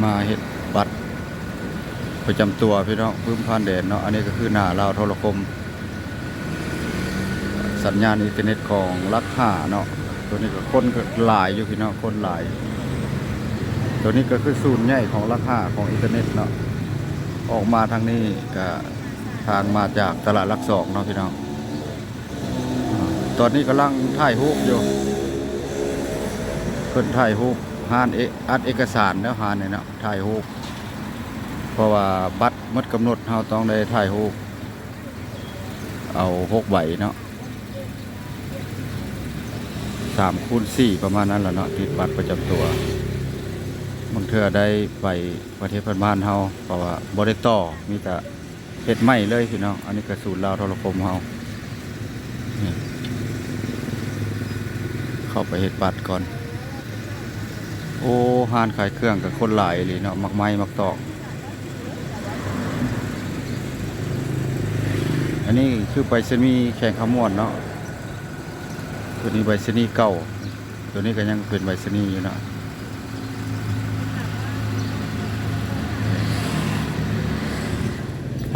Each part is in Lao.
ມາເຮັດບັດປະຈຳຕົວພີ່ນ້ອງ ປຶ້ມຜ່ານແດນເນາະ. ອັນນີ້ກໍຄືໜ້າລາວໂທລະຄົມ ສັນຍານອິນເຕີເນັດຂອງຫຼັກຫ້າເນາະ. ຕົວນີ້ກໍຄົນກໍຫຼາຍຢູ່ພີ່ນ້ອງ ຄົນຫຼາຍ. ຕົວນີ້ກໍຄືສູນໃຫຍ່ຂອງຫຼັກຫ້າຂອງອິນເຕີເນັດເນາະ. ອອກມາທາງນີ້ກໍທາງມາຈາກຕະຫຼາດຫຼັກສອງເນາະພີ່ນ້ອງ. ຕອນນີ້ກຳລັງຖ່າຍຮູບຢູ່ ເພິ່ນຖ່າຍຮູບຮ້ານເອ ອັດເອກະສານແລ້ວຮ້ານນີ້ເນາະ ຖ່າຍຮູບ ເພາະວ່າບັດໝົດກຳນົດ ເຮົາຕ້ອງໄດ້ຖ່າຍຮູບເອົາຫົກໃບເນາະ ສາມຄູນສີ່ ປະມານນັ້ນລະເນາະ ຕິດບັດປະຈຳຕົວ. ບາງເທື່ອໄດ້ໄປປະເທດເພື່ອນບ້ານເຮົາ ເພາະວ່າບໍ່ໄດ້ຕໍ່ ມີແຕ່ ເຮັດໃໝ່ເລີຍພີ່ນ້ອງ. ອັນນີ້ກະສູນລາວໂທລະຄົມເຮົາ ນີ້ ເຂົ້າໄປເຮັດບັດກ່ອນ. ໂອ້ ຮ້ານຂາຍເຄື່ອງກະຄົນຫຼາຍອີ່ຫຼີເນາະ ໝາກໄມ້ໝາກຕອກ. ອັນນີ້ຄືໄປສະນີແຂວງຄຳມ່ວນເນາະ ຕົວນີ້ໄປສະນີເກົ່າ. ຕົວນີ້ກໍຍັງເປັນໄວສະນີຢູ່ເນາະ.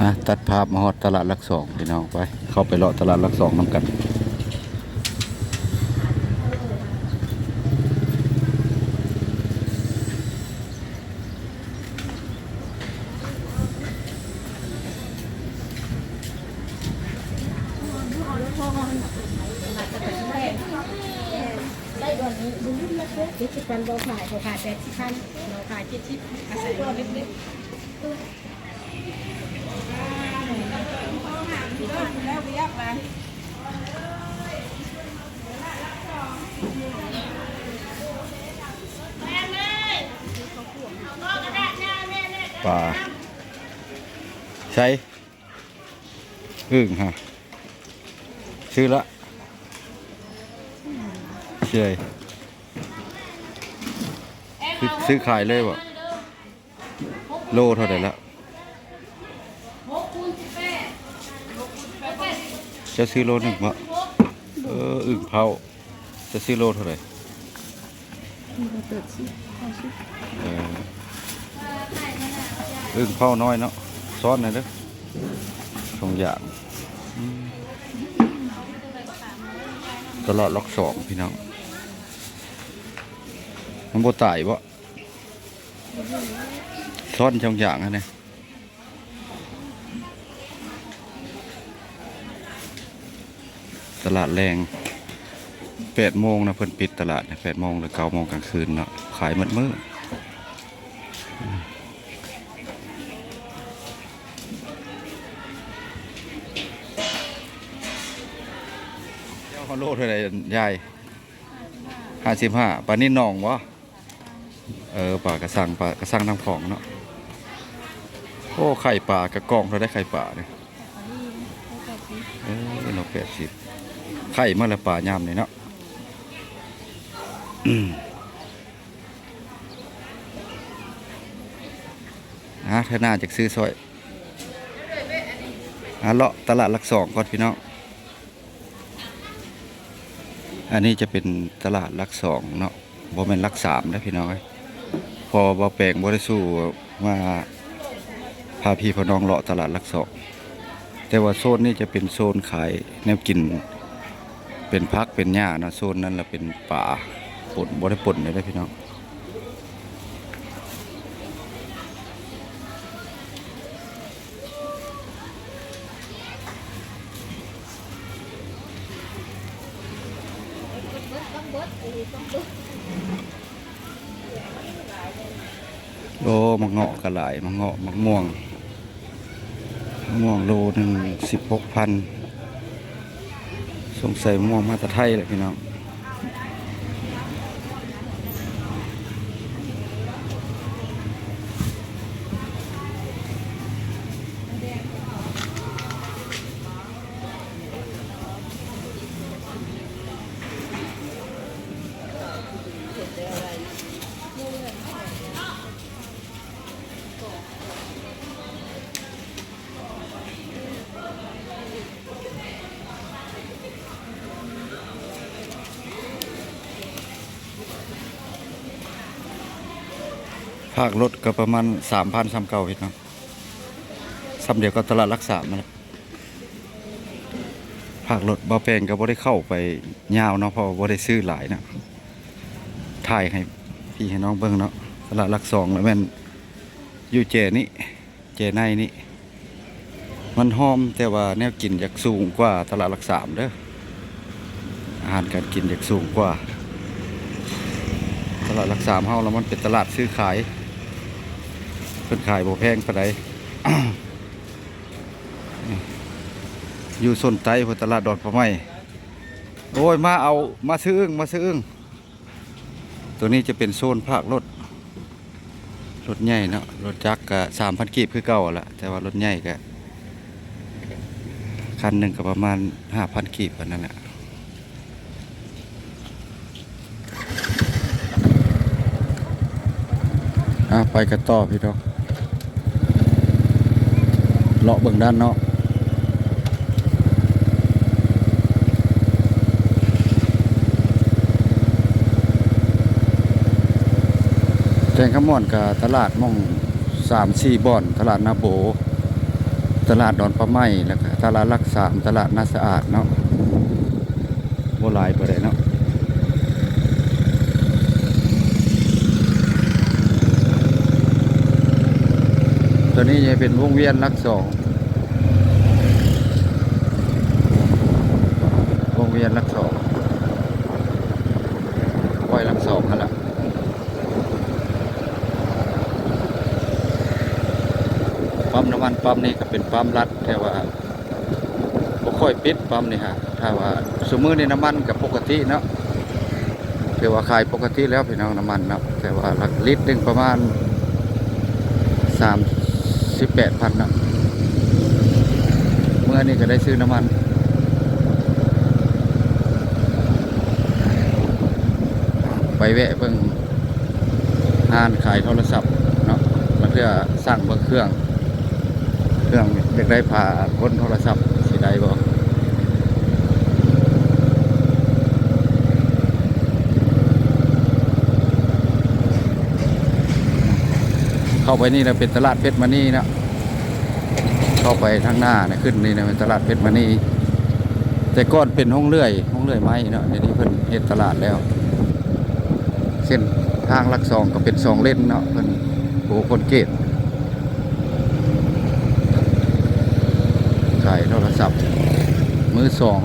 ອ່ະ ຕັດພາບມາຮອດຕະຫຼາດຫຼັກສອງພີ່ນ້ອງ ໄປ ເຂົ້າໄປເລາະຕະຫຼາດຫຼັກສອງນຳກັນ. ເຈັດສິບພັນ ບໍ່ຂາຍ ເຂົາຂາຍແປດສິບພັນ ເຮົາຂາຍເຈັດສິບ ອາໄສເລັກໆ. ປາ ໃສ ອຶ່ງຫະ ຊື້ລະ ເຊື່ອຍ ຊື້ຂາຍເລີຍບໍ່? ໂລເທົ່າໃດລະ? ເຈົ້າຊື້ໂລໜຶ່ງບໍ່? ເອີ ອຶ່ງເຜົາ ເຈົ້າຊື້ໂລເທົ່າໃດ? ໂລແປດສິບ ເກົ້າສິບ. ເອີ ອຶ່ງເຜົານ້ອຍເນາະ ຊ້ອນໜ່ອຍເດີ ສອງຢ່າງ. ອືມ ຕະຫຼາດຫຼັກສອອງພີ່ນ້ອງ ມັນບໍ່ຕາຍບໍ່? ຊ້ອນສອງຢ່າງຫັ້ນນະ. ຕະຫຼາດແລງ ແປດໂມງນະ ເພິ່ນປິດຕະຫຼາດ ແປດໂມງ ຫຼື ເກົ້າໂມງກາງຄືນເນາະ ຂາຍໝົດມື້. ເຈົ້າ ເຮົາໂລເທົ່າໃດຍາຍ? ຫ້າສິບຫ້າ. ປານິນໜອງບໍ່? ເອີ ປາກະຊັງ ປາກະຊັງນ້ຳຂອງເນາະ. ໂອ້ ໄຂ່ປາກະກອງເທົ່າໃດ ໄຂ່ປານີ້? ເອີ ໂລແປດສິບ ໄຂ່ມາແລ້ວປາຍາມນີ້ເນາະ. ອ່າ ເທື່ອໜ້າຈັກຊື້ຊ່ອຍ. ອ່າ ເລາະຕະຫຼາດຫຼັກສອງກ່ອນພີ່ນ້ອງ. ອັນນີ້ຈະເປັນຕະຫຼາດຫຼັກສອງເນາະ ບໍ່ແມ່ນຫຼັກສາມເດີພີ່ນ້ອງເອີຍ ເພາະວ່າບ່າວແປງບໍ່ໄດ້ສູ້ມາພາພີ່ພານ້ອງເລາະຕະຫຼາດຫຼັກສອງ. ແຕ່ວ່າໂຊນນີ້ຈະເປັນໂຊນຂາຍແນວກິນ ເປັນຜັກເປັນຫຍ້າເນາະ ໂຊນນັ້ນລະເປັນປາປົນ ບໍ່ໄດ້ປົນເດີພີ່ນ້ອງ. ໂອ້ ໝາກເງາະກໍຫຼາຍ ໝາກເງາະ ໝາກມ່ວງ ໝາກມ່ວງໂລໜຶ່ງສິບຫົກພັນ. ສົງໄສໝາກມ່ວງມາແຕ່ໄທແຫຼະພີ່ນ້ອງ. ໂ ພາກລົດກໍປະມານສາມພັນ ສ່ຳເກົ່າພີ່ນ້ອງ ສ່ຳດຽວກັບຕະຫຼາດຫຼັກສາມຫັ້ນແຫຼະ. ພາກລົດ ບ່າວແປງກໍບໍ່ໄດ້ເຂົ້າໄປຍາວເນາະ ເພາະວ່າບໍ່ໄດ້ຊື້ຫຼາຍເນາະ ຖ່າຍໃຫ້ພີ່ໃຫ້ນ້ອງເບິ່ງເນາະ. ຕະຫຼາດຫຼັກສອງລະແມ່ນຢູ່ແຈນີ້ ແຈໃນນີ້ ມັນຫອມ ແຕ່ວ່າແນວກິນຢາກສູງກວ່າຕະຫຼາດຫຼັກສາມເດີ້ ອາຫານການກິນຢາກສູງກວ່າ. ຕະຫຼາດຫຼັກສາມເຮົາລະມັນເປັນຕະຫຼາດຊື້ຂາຍ ເພິ່ນຂາຍບໍ່ແພງປານໃດ ຢູ່ໂຊນໃຕ້ພຸ້ນ ຕະຫຼາດດອນປາໄມ້. ໂອ້ຍ ມາເອົາ ມາຊື້ອຶ່ງ ມາຊື້ອຶ່ງ. ໂຕນີ້ຈະເປັນໂຊນພາກລົດ ລົດໃຫຍ່ເນາະ ລົດຈັກກະສາມພັນກີບຄືເກົ່າຫັ້ນລະ ແຕ່ວ່າລົດໃຫຍ່ກະຄັນໜຶ່ງກະປະມານຫ້າພັນກີບປານນັ້ນແຫຼະ. ອ່ະ ໄປກັນຕໍ່ພີ່ນ້ອງ ເລາະເບິ່ງດ້ານນອກ. ແຂວງຄຳມ່ວນກະຕະຫຼາດໝ່ອງສາມສີ່ບ່ອນ ຕະຫຼາດນາໂບ ຕະຫຼາດດອນປາໄມ້ ແລ້ວກະຕະຫຼາດຫຼັກສາມ ຕະຫຼາດນາສະອາດເນາະ. ບໍ່ຫຼາຍປານໃດເນາະ. ໂຕນີ້ຈະເປັນວົງວຽນຫຼັກສອງ ວົງວຽນຫຼັກສອງ ປ້າຍຫຼັກສອງຫັ້ນລະ. ປ້ຳນ້ຳມັນປ້ຳນີ້ກະເປັນປ້ຳລັດ ແຕ່ວ່າ ບໍ່ຄ່ອຍປິດປ້ຳນີ້ຮະ ຖ້າວ່າຊຸມມື້ນີ້ນ້ຳມັນກະປົກກະຕິເນາະ ຖືວ່າຂາຍປົກກະຕິແລ້ວພີ່ນ້ອງ ນ້ຳມັນເນາະ ແຕ່ວ່າຫຼັກລິດໜຶ່ງປະມານສາມສິບແປດພັນເນາະ. ເມື່ອນີ້ກະໄດ້ຊື້ນ້ຳມັນ ໄປແວະເບິ່ງ ຮ້ານຂາຍໂທລະສັບເນາະ ລາງເທື່ອສັ່ງເບິ່ງເຄື່ອງ ເຄື່ອງຢາກໄດ້ຜ້າກົ້ນໂທລະສັບ ຊິໄດ້ບໍ່. ເຂົ້າໄປນີ້ລະເປັນຕະຫຼາດເພັດມະນີເນາະ ເຂົ້າໄປທາງໜ້ານະ ຂຶ້ນນີ້ນະ ເປັນຕະຫຼາດເພັດມະນີ ແຕ່ກ່ອນເປັນໂຮງເລື່ອຍ ໂຮງເລື່ອຍໄມ້ເນາະ ດຽວນີ້ເພິ່ນເຮັດຕະຫຼາດແລ້ວ. ເສັ້ນທາງຫຼັກສອງກະເປັນສອງເລນເນາະ ເພິ່ນປູຄອນກຣີດ ຂາຍໂທລະສັບມືສອງ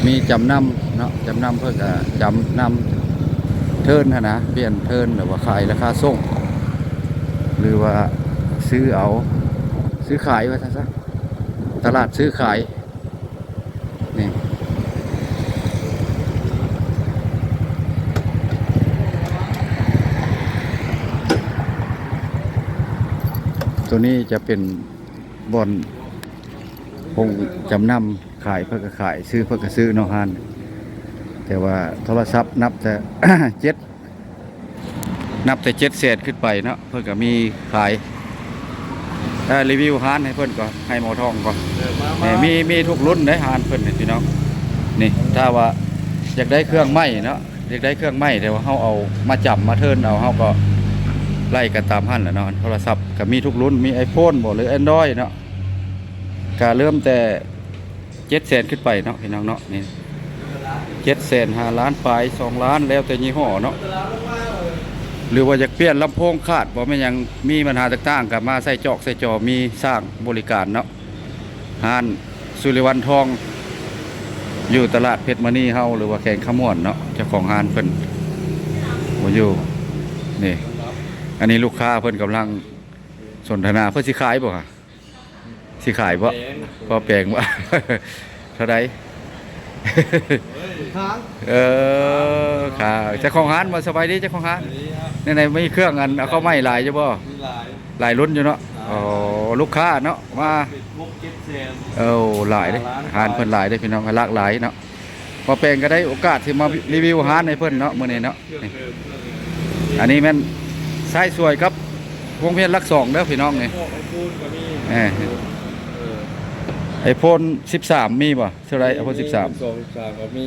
ມີຈຳນຳເນາະ ຈຳນຳເພິ່ນກະຈຳນຳເທີນຫັ້ນນະ ປ່ຽນເທີນ ຫຼືວ່າຂາຍລາຄາສົ່ງ ຫຼືວ່າຊື້ເອົາ ຊື້ຂາຍວ່າຊັ້ນຊະ ຕະຫຼາດຊື້ຂາຍ. ນີ້ ໂຕນີ້ຈະເປັນບ່ອນໂຮງຈຳນຳ ຂາຍເພິ່ນກະຂາຍ ຊື້ເພິ່ນກະຊື້ເນາະ ຮ້ານ ແຕ່ວ່າໂທລະສັບນັບແຕ່ເຈັດ ນັບແຕ່ເຈັດແສນຂຶ້ນໄປເນາະ ເພິ່ນກະມີຂາຍ. ຖ້າຣີວິວຮ້ານໃຫ້ເພິ່ນກ່ອນ ໃຫ້ໝໍທອງກ່ອນ ເອີ ມາ ເອີ ມາ ມີ ມີທຸກລຸ້ນເດ້ຮ້ານເພິ່ນນີ້ພີ່ນ້ອງ. ນີ້ ຖ້າວ່າຢາກໄດ້ເຄື່ອງໃໝ່ເນາະ ຢາກໄດ້ເຄື່ອງໃໝ່ ແຕ່ວ່າເຮົາເອົາມາຈຳມາເທີນເອົາ ເຮົາກໍໄລ່ກັນຕາມຫັ້ນແຫຼະເນາະ. ໂທລະສັບກະມີທຸກລຸ້ນ ມີໄອໂຟນບໍ ຫຼືແອນດຣອຍເນາະ ກະເລີ່ມແຕ່ ເຈັດແສນຂຶ້ນໄປເນາະພີ່ນ້ອງເນາະ. ນີ້ ເຈັດແສນ ຫ້າລ້ານປາຍ ສອງລ້ານ ແລ້ວແຕ່ຍີ່ຫໍ້ເນາະ ຫຼືວ່າຢາກປ່ຽນລຳໂພງຂາດບໍ ແມ່ນຫຍັງ ມີບັນຫາຕ່າງໆ ກະມາໃສ່ຈອກໃສ່ຈໍ ມີຊ່າງບໍລິການເນາະ. ຮ້ານສຸລິວັນທອງ ຢູ່ຕະຫຼາດເພັດມະນີເຮົາ ຫຼືວ່າແຂວງຄຳມ່ວນເນາະ ເຈົ້າຂອງຮ້ານເພິ່ນບໍ່ຢູ່. ນີ້ ອັນນີ້ລູກຄ້າເພິ່ນກຳລັງສົນທະນາ ເພິ່ນຊິຂາຍບໍ່ຫະ? ຊິຂາຍບໍ່? ແປງ ພໍແປງບໍ່? ເທົ່າໃດ? ເອີ ຄ່າ ເຈົ້າຂອງຮ້ານບໍ່? ສະບາຍດີເຈົ້າຂອງຮ້ານ. ແນວໃດ ມີເຄື່ອງອັນເອົາເຂົ້າໃໝ່ຫຼາຍຢູ່ບໍ່? ມີຫຼາຍ ຫຼາຍລຸ້ນຢູ່ເນາະ. ອໍ ລູກຄ້າເນາະ ມາ ເປັນຫົກເຈັດແສນ. ໂອ້ ຫຼາຍເດ້ ຮ້ານເພິ່ນຫຼາຍເດ້ພີ່ນ້ອງ ຫຼາກຫຼາຍເນາະ. ພໍແປງກະໄດ້ໂອກາດຊິມາຣີວິວຮ້ານໃຫ້ເພິ່ນເນາະ ມື້ນີ້ເນາະ. ນີ້ ອັນນີ້ແມ່ນຊາຍສວຍກັບວົງວຽນຫຼັກສອງເດີພີ່ນ້ອງນີ້. ເອີ ໄອໂຟນສິບສາມມີບໍ່? ເທົ່າໃດ ໄອໂຟນສິບສາມ? ສິບສອງ ສິບສາມກະມີ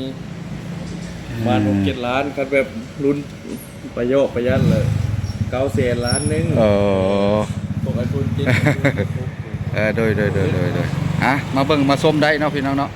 ປະມານຫົກເຈັດລ້ານ ຄັນແບບລຸ້ນປະເຍາະປະຢັດເລີຍ. ເກົ້າແສນລ້ານໜຶ່ງ ເອີ ພວກໄອໂຟນເຈັດ ເອີ ໂດຍ ໂດຍ ໂດຍ ໂດຍ ໂດຍ ອ່ະ ມາເບິ່ງມາຊົມໄດ້ເນາະ ພີ່ນ້ອງເນາະ.